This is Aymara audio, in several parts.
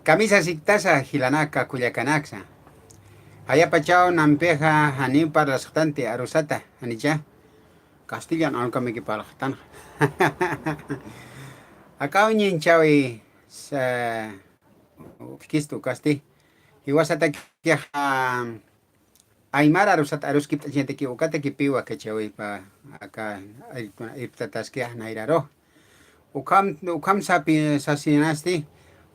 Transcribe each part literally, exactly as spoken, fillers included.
Kamisa siktasa jilanaka kullakanaksa. Jayapachaw nampixa janiw parlasxtanti arusata, janicha. Castellan arukamiki parlxtanxa. Akaw ñinchawi sa, utjkistu kasti. Jiwasatakixa aymar arusat aruskipt'añataki ukatakipiwa kachawipa aka irptataskixa nayraru. Ukham, ukham sapi, sasinasti,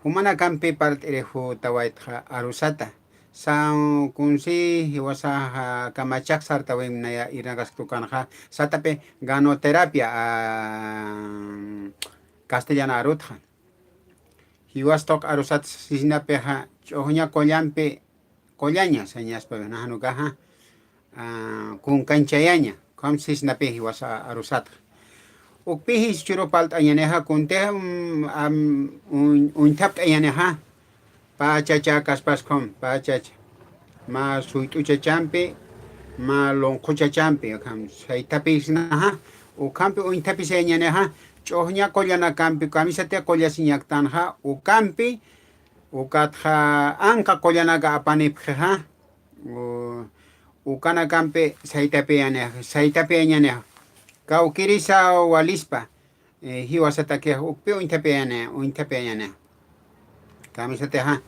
jumanakampi part'irixutawaytxa arusata. Sa kunsi jiwasaxa kamachak sartawim naya irnakasktukanxa, satapi ganoterapia, a, castellana arutxa. Jiwas tuq arusat sisnapixa ch'uxña qullampi qullaña, sañaspa naxanukaxa, a, kunkanchayaña, ukham sisnapi jiwas a-, arusatxa. Ukpi jischu churu palt'añanixa, kuntix, mm, am, uñ-, uñthapt'añanixa, pä chacha kaspas ukham, pä chacha. Mä suyt'u chachampi, mä lunqhu chachampi, ukham saythapisnaxa, ukhampi uñthapisayañanixa, ch'uxña qullanakampi, kamisati qullasiñaktanxa, ukampi, ukatxa anqa qullanaka apanipxixa, u-, ukanakampi saytapiyañanixa, saytapiyañanixa. Kawkirisa walispa, eh, jiwasatakixa ukpi uñthapiyaña-, uñthapiyañanixa. Kamisatixa,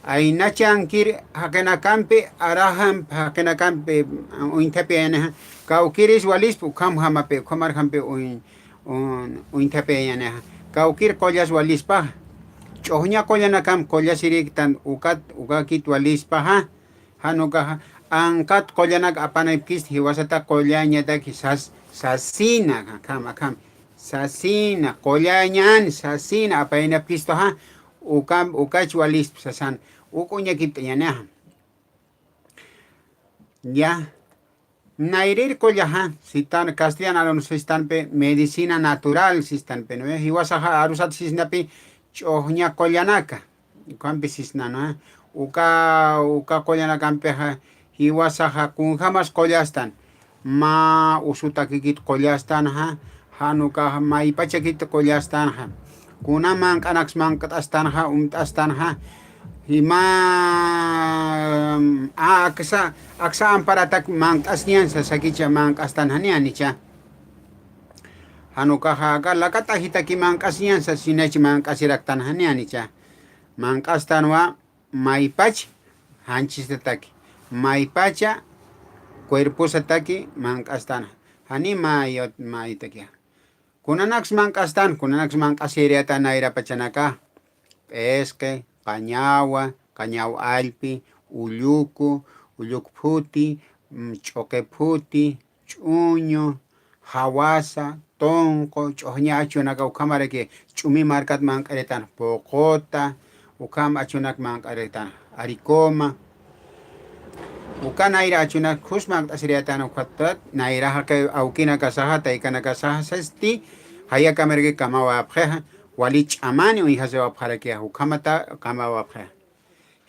aynachankir jaqinakampi, araxamp jaqinakampi uñthapiyañanixa. Kawkiris walispa, ukhamjamapi, ukhamarjampi uñ-, uñ-, uñthapiyañanixa. Kawkir qullas walispaxa. Ch'uxña qullanakam qullasiriktan ukat, ukakit walispaxa. Jan ukaxa, anqat qullanak apanipkist jiwasata qullañataki sas-, sasina, akham, akham. Sasina, qullañan, sasina apayanipkistuxa, ukam, ukach walisp sasan, uk uñakipt'añanixa. Ya. Nayrir qullaxa, sitan, castellan arun sistanpi, medicina natural sistanpi, ¿no? Jiwasaxa arusat sisnapi, ch'uxña qullanaka. Ukampi sisnana, uka, uka qullanakampixa, jiwasaxa kunjamas qullastan, mä usutakikit qullastanxa, jan ukaxa maypachakit qullastanxa, kuna manq'anaks manq't'astanxa, umt'astanxa, jima, a, aksa, aksa amparatak manq'asñan sasakicha manq'astanxa, jani janicha. Jan ukaxa aka lakat'ajitaki manq'asñan sasinachi manq'asiraktanxa, jani janicha. Manq'astanwa maypach janchistataki, maypacha cuerposataki manq'astan, jani mayut, mayutakixa. Kunanaks manq'astan, kunanaks manq'asiriyatan nayrapachanaka, p'isqi, qañawa, qañaw allpi, ulluku, ulluk phuti, mm, ch'uqi phuti, ch'uñu, jawasa, tunqu, ch'uxña achunaka ukhamaraki ch'umi markat manq'iritan, puquta, ukham achunak manq'iritan, arikuma, uka nayra achunak khus manq'asiriyatan, ukhatat nayraxa kay awkinakasaxa, taykanakasaxa, sasti, jayakamaraki kamawapxixa, wali ch'amani uñjasiwapxarakixa, ukhamata kamawapxixa.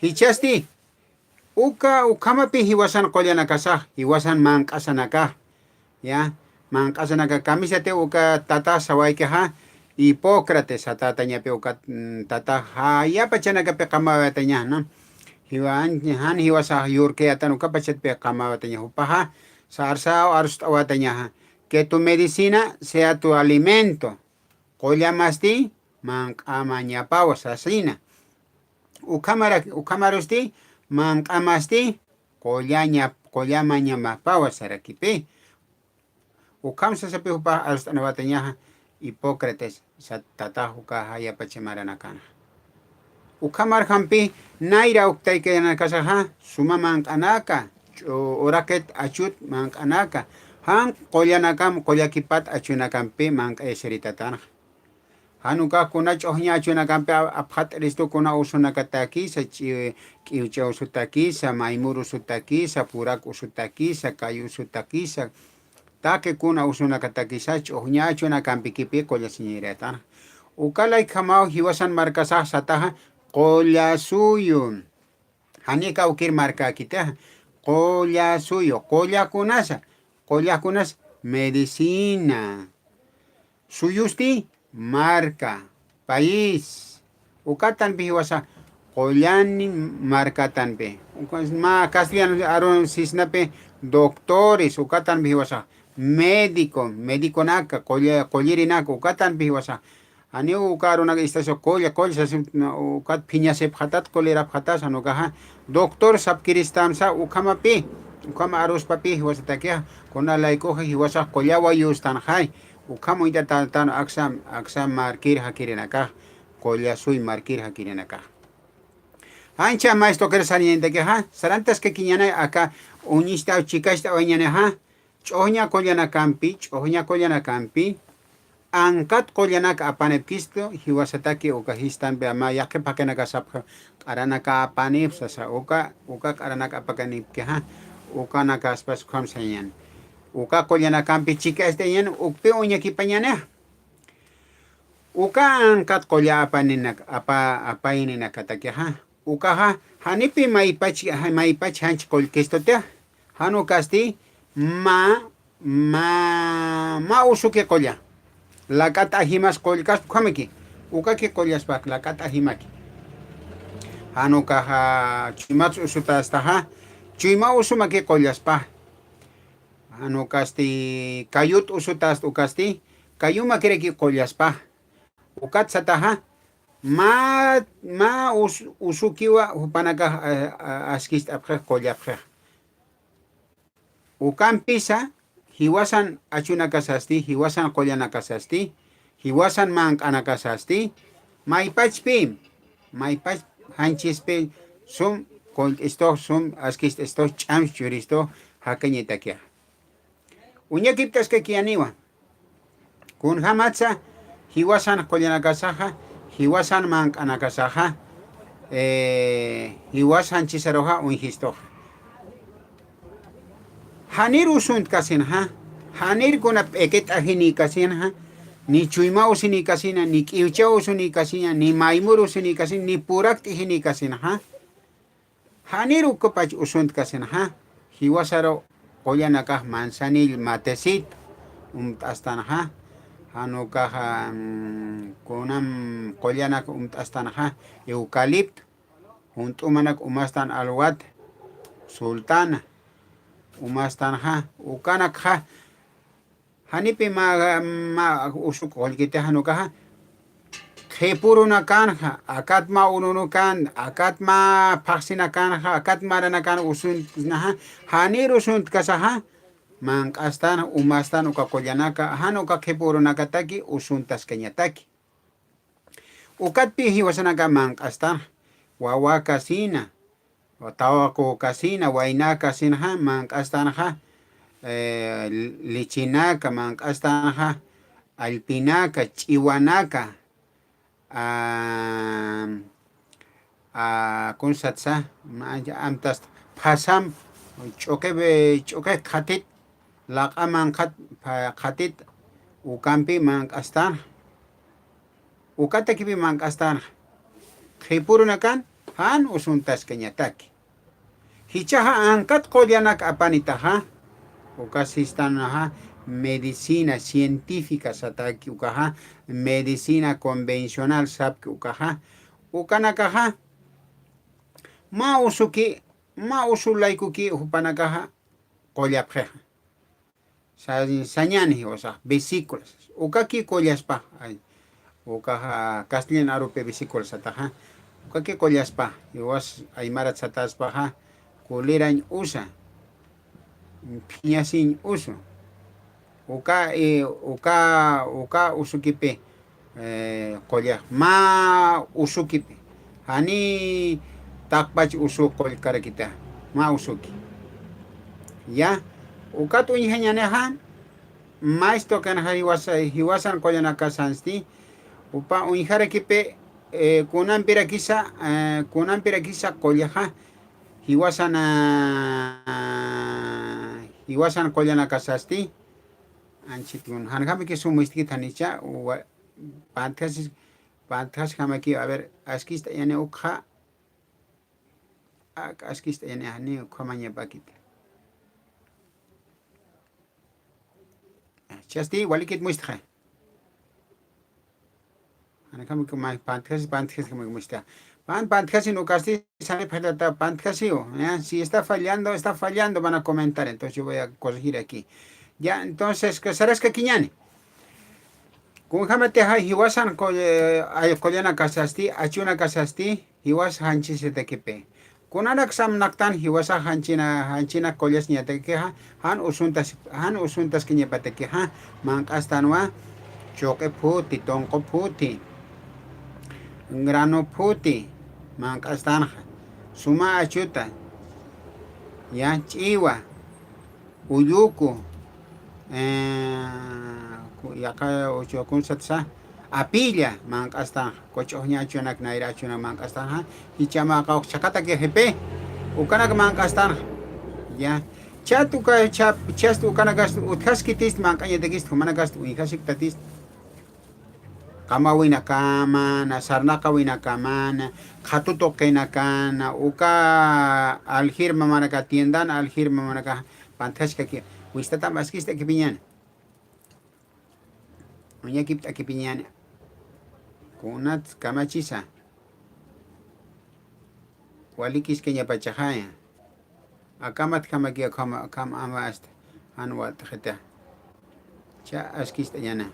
Jichhasti, uka, ukhamapi jiwasan qullanakasax, jiwasan manq'asanakax, ya, manq'asanaka kamisati uka tatax sawaykixa, Hipócrates satätañapi uka, mm, tatax jayapachanakapi qamawatañax, ¿no? Jiwan, jan jiwasax yurkayatan ukapachatpi qamawatañax, jupaxa sarsaw arst'awatañaxa, que tu medicina sea tu alimento. Qullamasti manq'amañapawa sasina. Ukhamara-, ukhamarusti manq'amasti qullaña-, qullamañamapawa sarakipi. Ukham sasapi jupax arst'anawatañaxa Hipócrates, sa-, tatax uka jayapacha maranakanxa. Ukhamarjampi nayra uk taykanakasaxa suma manq'anaka, ch'u-, uraqit achut manq'anaka, jan qullanakam, qullakipat achunakampi manq'ayasiritatanxa. Jan ukax kuna ch'uxña achunakampi a-, apxat'iristu kuna usunakatakisa, ch'i-, k'iwch'a usutakisa, maymur usutakisa, purak usutakisa, kay usutakisa, taqi kuna usunakatakisa, ch'uxña achunakampikipi qullasiñiratan. Uka laykjamaw jiwasan markasax sataxa, qulla suyu. Jani kawkir markäkitixa, qulla suyu, qullakunasa, qullakunas medicina. Suyusti marka, país. Ukatanpi jiwasa qullani markatanpi. Uka mä castellano arun sisnapi doctores, ukatanpi jiwasa médico, médiconaka, qulla-, qullirinaka, ukatanpi jiwasa. Janiw uka arunaka istasa qulla, qulla sasi, ukat phiñasipxatat, qullirapxatas, jan ukaxa doctor sapkiristamsa, ukhamapï, ukham aruspapï jiwasatakixa, kuna laykuxa jiwasa qullawa yustanxay, ukham uñt'atan aksa, aksa markir jakirinakax, qullasuy markir jakirinakax. Ancha maestro kir sariñanitakixa, sarantaskakiñanay aka uñicht'aw chikacht'awañanixa, ch'uxña qullanakampi, ch'uxña qullanakampi, ankat qullanak apanipkistu, jiwasataki uka jistanpi ama yaqhip phakanaka sapxa, q'aranaka apanip, sasa uka, uka q'aranaka apakanipkixa, ukanakaspas ukham sañan. Uka qullanakampi chikacht'añan, ukpi uñakipañanixa. Uka ankat qulla apaninak-, apa-, apayninakatakixa. Ukaxa, janipi maypach, maypach janch qullkistutix. Jan ukasti, mä, mä, mä usuki qulla. Lak'at ajimas qullkaspa ukhamaki. Ukaki qullaspa lak'at ajimaki. Jan ukaxa, chuymats usutastaxa. Chuyma usumaki qullaspa. Jan ukasti, kayut usutast ukasti, kayumakiraki qullaspa. Ukat sataxa, mä, mä us-, usukiwa jupanakax, a, a, askist'apxix, qullapxix. Ukampisa, jiwasan achunakasasti, jiwasan qullanakasasti, jiwasan manq'anakasasti, maypachpi, maypach janchispi, sum qullt'istux, sum askist'istux, ch'amch churistux, jakañatakixa. Uñakipt'askakiyaniwa. Kunjamatsa jiwasan qullanakasaxa, jiwasan manq'anakasaxa, eh, jiwasan chisaruxa uñjistuxa. Janir usuntkasinxa, janir kuna p'ekit'ajinikasiña, ni chuyma usinikasiña, ni k'iwcha usinikasiña, ni maymur usinikasiña, ni purakt'ijinikasiña. Janir ukapach usuntkasinxa, jiwasaru qullanakax manzanilla, matecito, umt'astanxa, jan ukaxa, mm, kunam qullanak umt'astanxa, eucalipto, junt'umanak umastan alwat, sultana, umastanxa, ukanakxa, janipi mä, mä usuk qullkiti jan ukaxa, qhipurunakanxa, akat mä ununukan, akat mä phaxsinakanxa, akat maranakan usuntkasinxa, janir usuntkasaxa, manq'astan, umastan uka qullanaka, jan uka qhipurunakataki usuntaskañataki. Ukatpi jiwasanaka manq'astan, wawakasina, tawaqukasina, waynakasinxa, manq'astanxa, eh, lichinaka, manq'astanxa, allpinaka, ch'iwanaka, a, a, kunsatsa, ma-, amtast phasam, ch'uqi, ch'uqi qhatit, laq'a manqhat, pha-, qhatit, ukampi manq'astanxa. Ukatakipi manq'astanxa. Qhipurunakan, jan usuntaskañataki. Jichhaxa ankat qullanak apanitaxa, uka sistanaxa medicina científica sataki ukaxa, medicina convencional sapki ukaxa, ukanakaxa, mä usuki, mä usu laykuki jupanakaxa qullapxixa. Sa-, sañani, o sea, vesículas. Ukaki qullaspa, ay, ukaxa castellano arupi vesículas sataxa. Ukaki qullaspa, jiwas aymarat sataspaxa, kulirañ usa, phiñasiñ usu. Uka, eh, uka, uka usukipi, eh, qullax, mä usukipi. Jani taqpach usu qullkarakita, mä usuki. Ya, ukat uñjañanixa, maestro kanxa jiwasa-, jiwasan qullanakasansti, upa uñjarakipi, eh, kunampirakisa, eh, kunampirakisa qullaxa, jiwasan, ah, jiwasan qullanakasasti, anchit kun, janjamaki sum wistkit janicha, wa-, pantjasis, pantjas jamaki, a ver, askist'ayani ukxa, ak-, askist'ayani jani ukhamañapakit. Chasti, walikit muistxa. Anakama que más pantjasi, pantjasi como que muestra. Pan, pantjasi no casi, sale para pantjasi, ¿ya? Si está fallando, está fallando, van a comentar, entonces yo voy a corregir aquí. Ya, entonces, ¿qué sabes que quiñani? Kunjamatixa jiwasan qul-, eh, ay, qullana kasasti, achuna kasasti, jiwas janchisitakipi. Kunanak samnaqtan jiwasa janchina, janchina qullasñatakixa, jan usuntas, jan usuntaskiñapatakixa, manq'astanwa, chuq'i phuti, tunqu phuti, grano phuti, manq'astanxa, suma achuta, ya, ch'iwa, ulluku, eh, ku-, yaqa uchu kunsatsa, apilla, manq'astanxa, kuch'uxña achunak, nayra achunak manq'astanxa, jichhamaqa uk chhaqataki jipi, ukanak manq'astanxa, ya. Chat uka, cha-, chast ukanakas utjaskitist manq'añatakist, jumanakast uñjasiktatist. Qamawinakamana, sarnaqawinakamana, qhatu tuqinakana, uka aljir mamanaka, tiendan aljir mamanaka, pantjaskaki, wistatam askistakipiñana. Uñakipt'akipiñana. Kunat kamachisa. Walikiskañapachaxaya. Akamat kamaki akama, akam ama asta. Jan walt'xita. Cha askist'añana.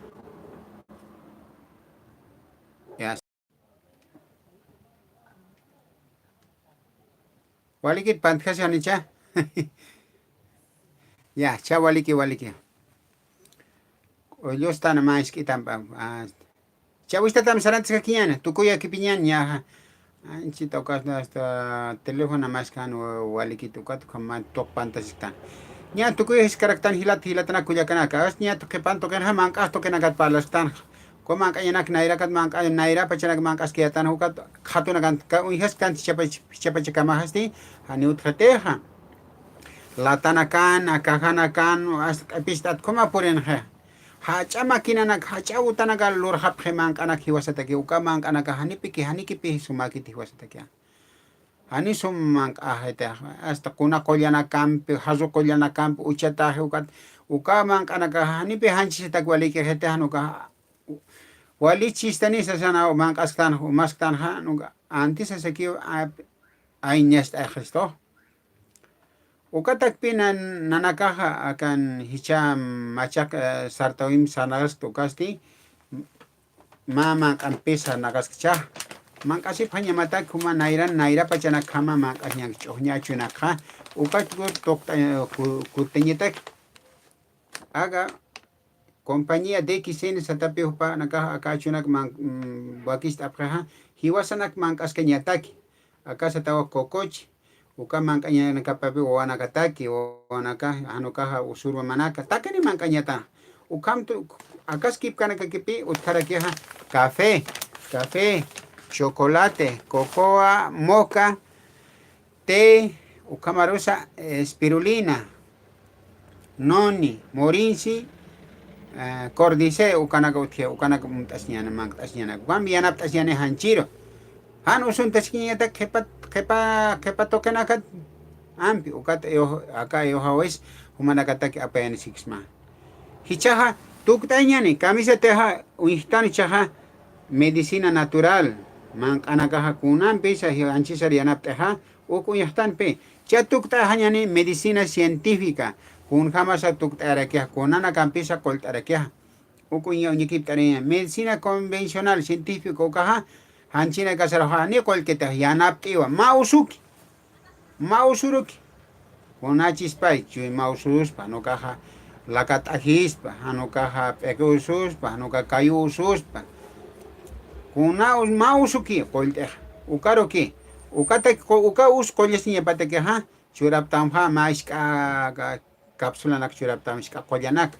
Ya. Walikit pantjasi janicha. Ya, cha waliki, waliki. Ullustana mä isk'itampa, ah, cha wistatam sarantiskakiñana, tukuyakipiñan, ñaxa. Anchita ukas hasta teléfono maskan wa-, walikit ukat, ukhama tuq pantasiktan. Ña tukuy jiskaraktan jilat, jilatana kullakanaka. As ña tuqipan tuqinxa, manq'as tuqinakat parlasktanxa. Uka manq'añanak nayrakat manq'a-, nayra pachanak manq'askiyatan ukat, qhatunakan ka-, uñjasktan jichhapa-, jichhapachakamaxasti, janiw utjatixa. Latanakana, cajanakana, hasta q'ipist'at ukhama purinxa. Jach'a maquinanak, jach'a utanaka lurxapxi manq'anak jiwasataki, uka manq'anaka janipiki, janikipï sumakiti jiwasataki. Jani sum manq'axiti, hasta kuna qullanakampi, jarru qullanakampi, uchataxi ukat, uka manq'anaka janipï janchisitak walikixiti, jan uka, walichistani sasana manq'asktan, umasktanxa, jan uka, anti sasakiw, a, ayñast'axistu. Ukatakpi nan-, nanakaxa akan jichha machaq, eh, sartawimp sarnaqaskta ukasti, mä manq'ampis sarnaqaskchä. Manq'asipxañamatak juma nayran, nayra pachanakjama manq'asñak ch'uxña achunakxa. Ukat ku-, tuqt'a-, ku-, kutañatak. Aka compañía D X N satapi jupanakax aka achunak man-, mm, wakist'apxixa, jiwasanak manq'askañataki. Aka satawa cocochi, uka manq'añanakapapi wawanakataki, wawanaka, jan ukaxa usurwa manaka, takani manq'añata. Ukham tu-, akaskipkanakakipi utjarakixa café, café, chocolate, cocoa, moca, té, ukhamarusa, eh, spirulina, noni, morinsi, eh, cordyceps, ukanaka utji, ukanaka umt'asiñana, manq'asiñana. Ukham yanapt'asiñana janchiru. Jan usuntaskiñatak qhipa, qhipa, qhipa tuqinakat ampi, ukat ayux, aka ayuxawis, jumanakataki apayanisikisma. Jichhaxa, tukt'añani, kamisatixa, uñjtan jichhaxa, medicina natural, manq'anakaxa kunampisa, janchisar yanapt'ixa, uk uñjtanpi, cha tukt'axañani medicina científica, kunjamasa tukt'arakixa, kunanakampisa qullt'arakixa. Uk uña uñakipt'araña, medicina convencional, científica, ukaxa, janchinakasaruxa, ni qullkitax yanapt'iwa, mä usuki. Mä usuruki. Kunachispay, chuy mä usuruspa, jan ukaxa lakat'ajispa, jan ukaxa p'iqi ususpa, jan uka kayu ususpa. Kuna us-, mä usuki qullt'ixa. Ukaruki. Ukatak qu-, uka us qullasiñapatakixa, churaptamxa mä isk'a ka-, cápsulanak churaptam isk'a qullanak.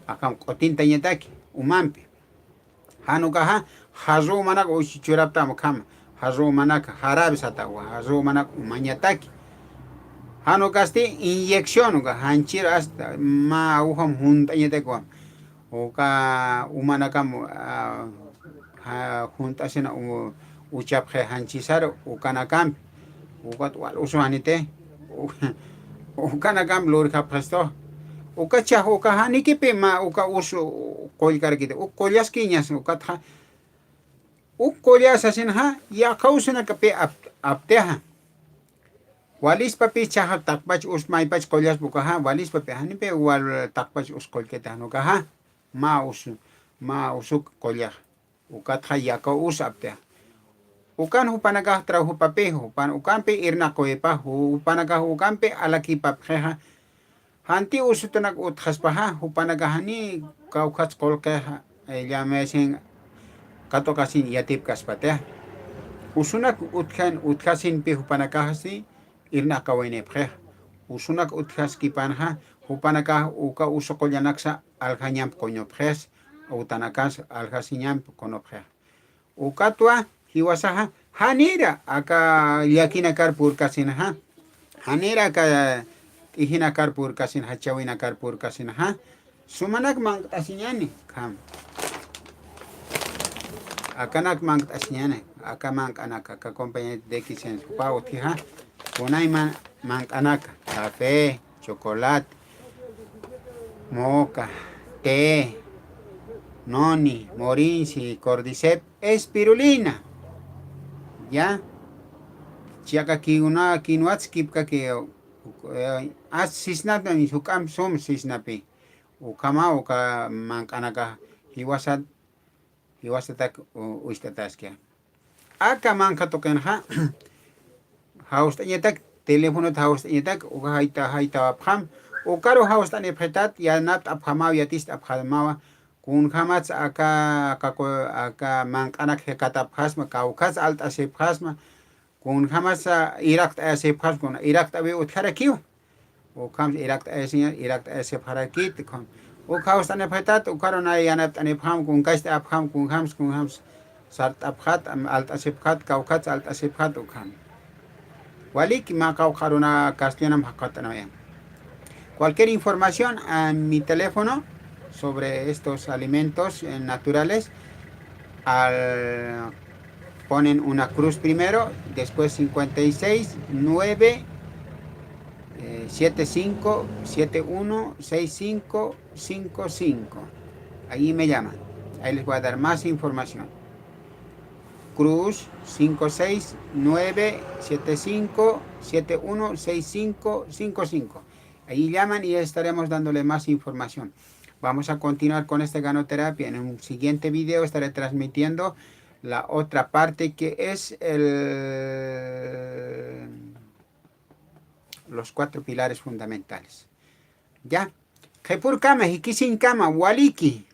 Akham q'utintañataki, umampi. Jan ukaxa, jarru umanak uch-, churaptam ukham, jarru umanak jarabe satawa, jarru umanak umañataki. Jan ukasti inyección, uka janchir hasta mä ukham junt'añatakwa. Uka umanakam, ah, ja-, junt'asina u-, uchapxi janchisar ukanakampi. Ukat wal usu janiti. U-, ukanakamp lurjapxistu. Uka chaj, uka janikipi mä, uka usu qullkarakiti. Uk qullaskiñas, ukatxa Uk qulla sasinxa, yaqha usunakapï ap-, aptixa. Walispapi chaxa taqpach us maypach qullaspa ukaxa, walispapi, janipï wal taqpach us qullkitix jan ukaxa, mä us, mä usuk qullax. Ukatxa yaqha us aptixa. Ukan jupanakax trabajopapï, jupan, ukampi irnaqawipa, jupanakax ukampi alakipapxixa, janti usutunak utjaspaxa, jupanakax jani kawkhats qullqixa, eh, llamasin katuqasin yatipkaspatixa. Usunak utjan, utjasinpi jupanakaxsi irnaqawinipxixa. Usunak utjaskipanxa, jupanakax uka usu qullanaksa aljañamp quñupxis, utanakas aljasiñamp qunupxix. Ukatwa jiwasaxa, janira aka llakinakar purkasinxa, janira aka t'ijinakar purkasinxa, chawinakar purkasinxa, sumanak manq't'asiñani, kham. Akanak manq't'asiñani, aka manq'anaka, aka compañía de X N jupa utjixa, kunayman manq'anaka, café, chocolate, moca, té, noni, morinsi, cordyceps, espirulina. Ya. Chiaka kiwna, kinwats kipkaki, eh, as sisnata, juk'amp sum sisnapi. Ukhama, uka manq'anaka jiwasat, jiwasatak u-, ucht'ataskix. Aka manqha tuqinxa, jawst'añatak, teléfonot jawst'añatak, uka jayta, jaytawapxam, ukaru jawst'anipxitat, yanapt'apxamaw, yatist'apxamawa, kunjamats aka, aka ku-, aka manq'anak jikatapxasma, kawkhats alt'asipxasma, kunjamats iraqt'ayasipxasma, kun iraqt'awi utjarakiw. Ukhams iraqt'ayasiña, iraqt'ayasipxarakit, kun. Uk jawst'anipxitat, ukaru nay yanapt'anipxam, kun kast'apxam, kunjams, kunjams sart'apxat, am, alt'asipxat, kawkhats alt'asipxat, ukham. Walik, mä qawqha aruna castellanam jaqat'anawayan. Cualquier información a mi teléfono sobre estos alimentos, eh, naturales, al, ponen una cruz primero, después cincuenta y seis, nueve, eh, siete cinco, siete uno, seis cinco, cinco cinco. Allí me llaman. Ahí les voy a dar más información. Cruz cinco seis nueve siete cinco siete uno seis cinco cinco cinco. Allí llaman y estaremos dándole más información. Vamos a continuar con esta ganoterapia. En un siguiente video estaré transmitiendo la otra parte que es el, los cuatro pilares fundamentales. Ya. Qhipürkama, jikisiñkama, waliki.